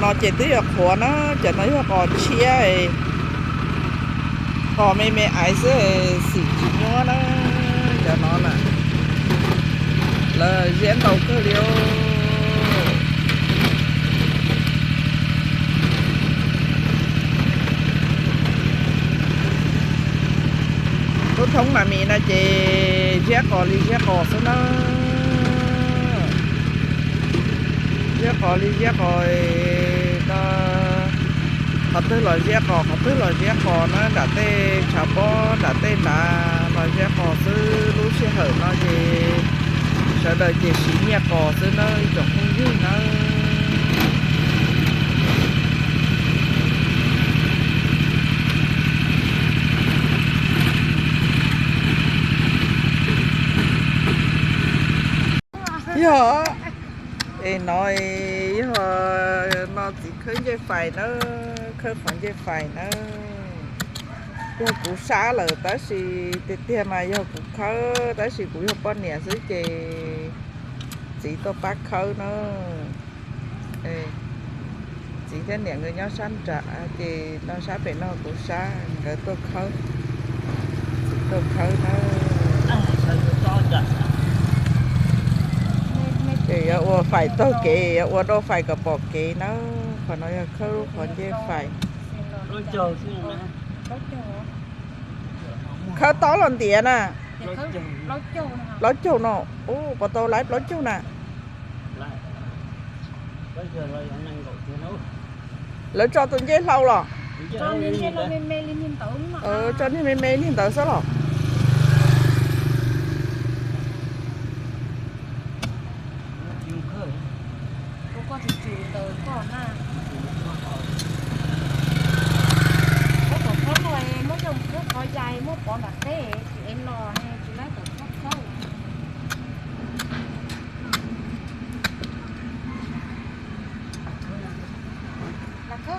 No ces twb yog qhuav na, cov no yog qos tshiab, qos me me aiv xwb, xim tsis nyuaj na. Cov no na, lawv ziab ntau kawg li. Lub thoob mas mis no ces ziab qos li ziab qos xwb na. Ziab qos li ziab qos, qhov twg los ziab qos, qhov twg los ziab qos na, nram tej tshav pob nram tej nrad los ziab qos xwb. Lub sij hawm no ces sawv daws ces siv nyiaj qos xwb na ib tsoom phooj ywg na. Yog, es no yog no txiv khawb ncej fais na, khawb qhov ncej fais na. Yog kuv sab lawm tab sis tiag tiag mas yog kuv khawb, tab sis kuv yog poj niam xwb ces txiv tuaj pab khawb na. Txiv thiab niam nkawd nyob sab nram ces no sab pem no kuv sab, nkawd tuaj khawb, txiv tuaj khawb na. Ces yuav ua fais taug kev, yuav ua rau fais kom pom kev na. Qhov no yog khawb lub qhov ncej fais. Khawb tob los ntiav na. Plaub caug no. Ub, puas tau laib plaub caug na? Lawv tso tus ncej hlau los? Tso niag me me li ntawd xwb los?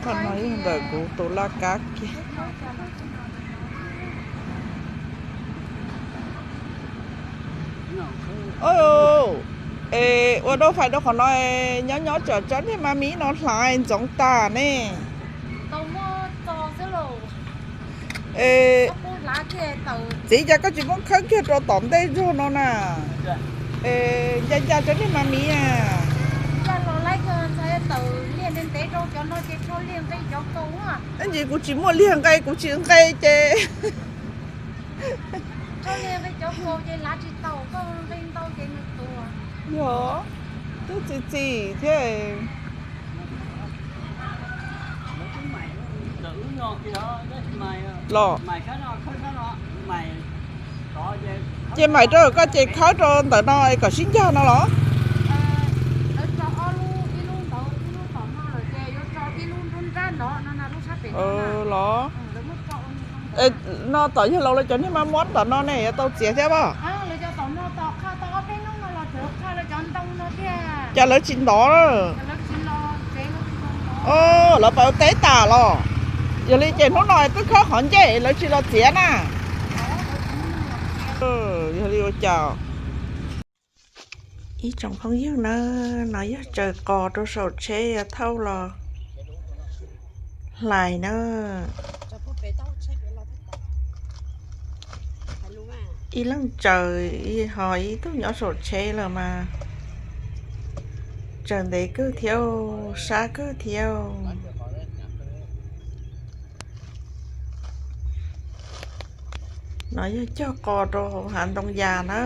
Koj no yeej ntawm kuv tus laj kab kiag. Es ua rau fais rau qhov no, nyob nyob tsam tsob niag ma mi no hlais ntxoov tas ne. Txiv, cas koj tsis muab khawb kiag rau tom ntej zog no na? Es nca nca tsob niag ma mi a. Ib ntsis kuv tsis muaj liag nqe, kuv tsis nqe ces. Yog, twb txi txiv thiab. Los, ces maim rau koj ces khawb rau ntawm no es kom sib ncag no los? Los, no tom yawg laus lawv cov niag ma muab tom no ne yuav tau txiav thiab pob? Cas lawv tsis ntov? Lawv pab teb tas los? Yog li ces hnub no twb khawb qhov ncej lawv tsis los txiav na. Yog li ua cas? Ib tsoom phooj ywg na, no yog tsaws qos rau saum tsheb thauj los hlais na. Ib leej tsaws, ho ib tug nyob saum tsheb los mas tsaws ntev kawg thiab, sab kawg thiab. No yog cog qos rau hauv hav ntoo yas na.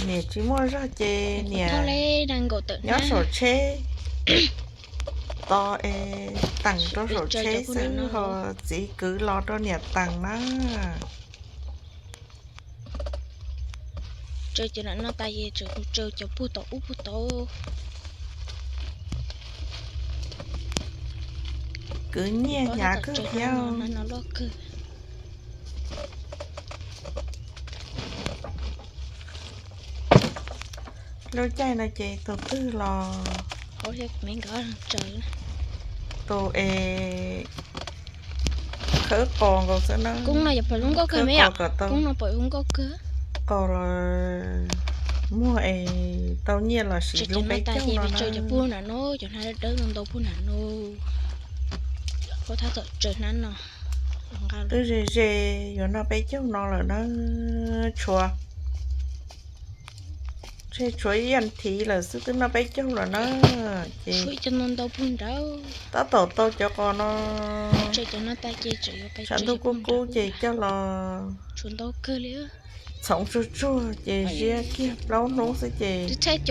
Niam tsis muaj zog ces niam nyob saum tsheb tos es teem rau saum tsheb xwb ho txiv kwv los rau niam teem na. Tsaws cov no tas ces tseem mus tsaws cov puag tom ub puag tod. Kwv nyiaj hnyav kawg thiab. Lub caij no ces tus twg los tus es Khawb qos nkaus xwb na. Koob no yog pom zoo nkauj kawg me yom? Koob no pom zoo nkauj kawg. Qos los muag es tau nyiaj los siv lub peb caug no na. Tsaws cov pug nram no, cov hnab dawb ntau ntau pug nram no. Koj thab tom tsaws hnab no. Twb ze ze yuav noj peb caug no lawm na. Tshuav, ntshe tshuav ib yam thiv lawm xwb twb noj peb caug lawm na. Ces tab tom tau cov qos no. Tshav ntuj kub kub ces coj los txhoov tsuag tsuag ces ziab kiag plaub hnub xwb ces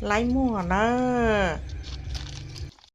laib muag nawb.